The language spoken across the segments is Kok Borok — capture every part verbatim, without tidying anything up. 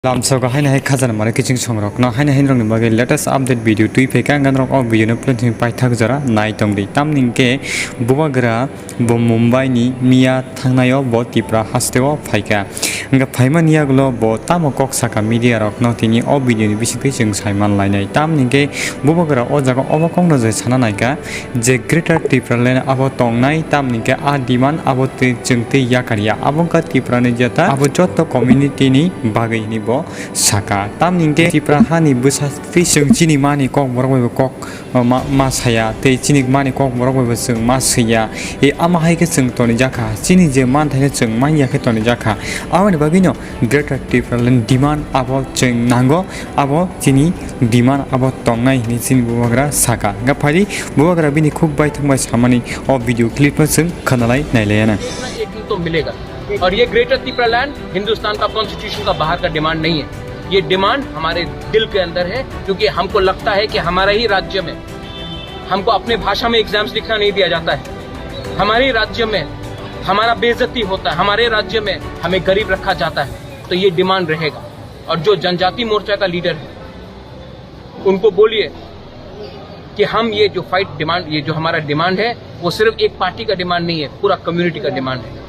Lamsogo haino hai khajana mare kiching songrokno haino hai rokni bagwi latest update video twi phaikha, hwnkhe norok o video no plan thwng paithak jora nai tongdi. Tamni hwnkhe bubagra bo Mumbai ni miya thangnaio bo Tipra hasteo phaikha. Hwnkhe phaimani yagulo bo tamo kok saka media rokno tini o video ni bisingtwi chwng saiman lainai. Tamni hwnkhe bubagra o jaga obo kokno je sana naikha, je Greater Tipraland abo tongnai, tamni hwnkhe a demand abo twi chwng twi yakar ya. Abo wngkha Tripura ni jeta abo joto community ni bagwi hwnwi bo saka. Tamni hwnkhe Tripura hani bwsa twi chwng chini mani kok borok bai bo kok ma, ma saya tei chini mani kok borok bai bo chwng ma swiya. E ama hai khe chwng toni jakha, chini je man thai chwng man ya khe toni jakha. Aboni bagwi no Greater Tipraland demand abo chwng nango, abo chini demand abo tongnai hwnwi chini bubagra saka. Hwnkhe phaidi bubagra bini khuk bai thung bai samani o video clip no chwng khwnalai nailaiya na. एक ना एक दिन तो मिलेगा। और ये ग्रेटर तिपरा लैंड हिंदुस्तान का कॉन्स्टिट्यूशन का बाहर का डिमांड नहीं है। ये डिमांड हमारे दिल के अंदर है, क्योंकि हमको लगता है कि हमारा ही राज्य में हमको अपने भाषा में एग्जाम्स लिखना नहीं दिया जाता है। हमारे ही राज्य में हमारा बेइज्जती होता है, हमारे राज्य में हमें गरीब रखा जाता है। तो ये डिमांड रहेगा। और जो जनजाति मोर्चा का लीडर है, उनको बोलिए कि हम ये जो फाइट डिमांड, ये जो हमारा डिमांड है, वो सिर्फ एक पार्टी का डिमांड नहीं है, पूरा कम्युनिटी का डिमांड है।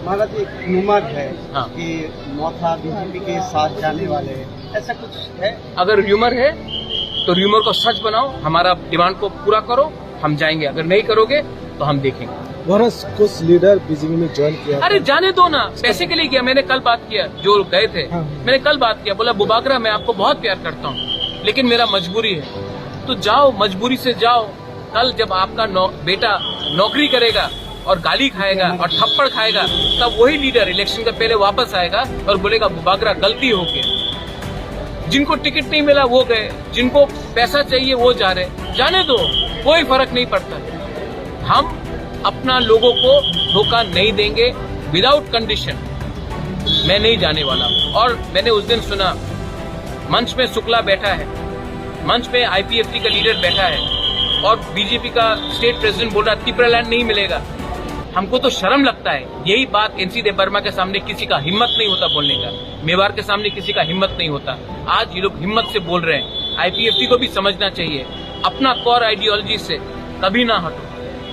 महाराज, एक रूमर है हाँ। कि मोथा बीजेपी के साथ जाने वाले हैं, ऐसा कुछ है? अगर रूमर है तो रूमर को सच बनाओ, हमारा डिमांड को पूरा करो, हम जाएंगे, अगर नहीं करोगे तो हम देखेंगे। महाराज, कुछ लीडर बीजेपी में ज्वाइन किया अरे था। जाने दो ना, पैसे के लिए गया, मैंने कल बात किया, जो गए थे, हाँ। मैंने कल बात किया, बोला, "बुबागरा, मैं आपको बहुत प्यार करता हूँ, लेकिन मेरा मजबूरी है।" तो जाओ, मजबूरी से जाओ। कल जब आपका नौ-, बेटा नौकरी करेगा और गाली खाएगा और थप्पड़ खाएगा, तब वही लीडर इलेक्शन के पहले वापस आएगा और बोलेगा, "बुबागरा, गलती हो गई।" जिनको टिकट नहीं मिला, वो गए, जिनको पैसा चाहिए, वो जा रहे, जाने दो, कोई फर्क नहीं पड़ता। हम अपना लोगों को धोखा नहीं देंगे विदाउट कंडीशन। मैं नहीं जाने वाला। और मैंने उस दिन सुना, मंच में शुक्ला बैठा है, मंच में आईपीएफटी का लीडर बैठा है और बीजेपी का स्टेट प्रेसिडेंट बोल रहा है, "तिपरा लैंड नहीं मिलेगा।" हमको तो शर्म लगता है। यही बात एनसी देबबर्मा के सामने किसी का हिम्मत नहीं होता बोलने का, मेवाड़ के सामने किसी का हिम्मत नहीं होता। आज ये लोग हिम्मत से बोल रहे हैं। आईपीएफटी को भी समझना चाहिए, अपना कोर आइडियोलॉजी से कभी ना हटो।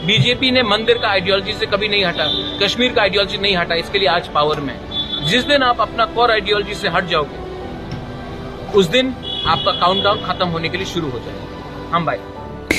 बीजेपी ने मंदिर का आइडियोलॉजी से कभी नहीं हटा, कश्मीर का आइडियोलॉजी नहीं हटा, इसके लिए आज पावर में है। जिस दिन आप अपना कोर आइडियोलॉजी से हट जाओगे, उस दिन आपका काउंटडाउन खत्म होने के लिए शुरू हो जाएगा। हम भाई।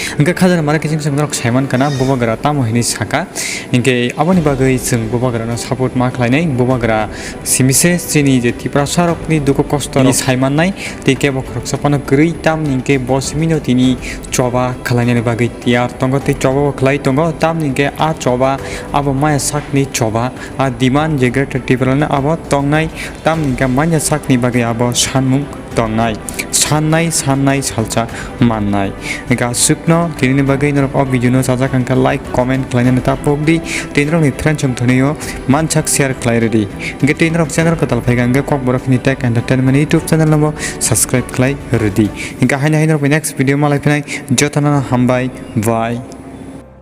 Hwnkhe khajana mare kiching chwng norok saiman kana bubagra tamo hinwi saka. Hwnkhe aboni bagwi chwng bubagrano support ma khlainai, bubagra simise chini je Tiprasa rokni dukhu kosto ni saimannai tei kebo khoroksa phano kwrwi, tamni hwnkhe bo simino tini choba khlainani bagwi tiyar tongo tei choba bo khlai tongo, tamni hwnkhe a choba abo maya sakni choba, a demand je Greater Tipraland abo tongnai, tamni hwnkhe manya sakni bagwi abo sanmung tongnai, sannai, sannai, salsa mannai. Hwnkhe aswkno tinini bagwi norok o video no chajak hwnkhe like, comment khlainani ta pokdi, tei norokni friends rok thwnio mansak share khlai rwdi. Hwnkhe tei norok channel kwtal phaikha hwnkhe Kokborok ni Tech Entertainment YouTube channel no bo subscribe khlai rwdi. Hwnkhe haino haino norok next video malai phinai, jotono hambai, bye.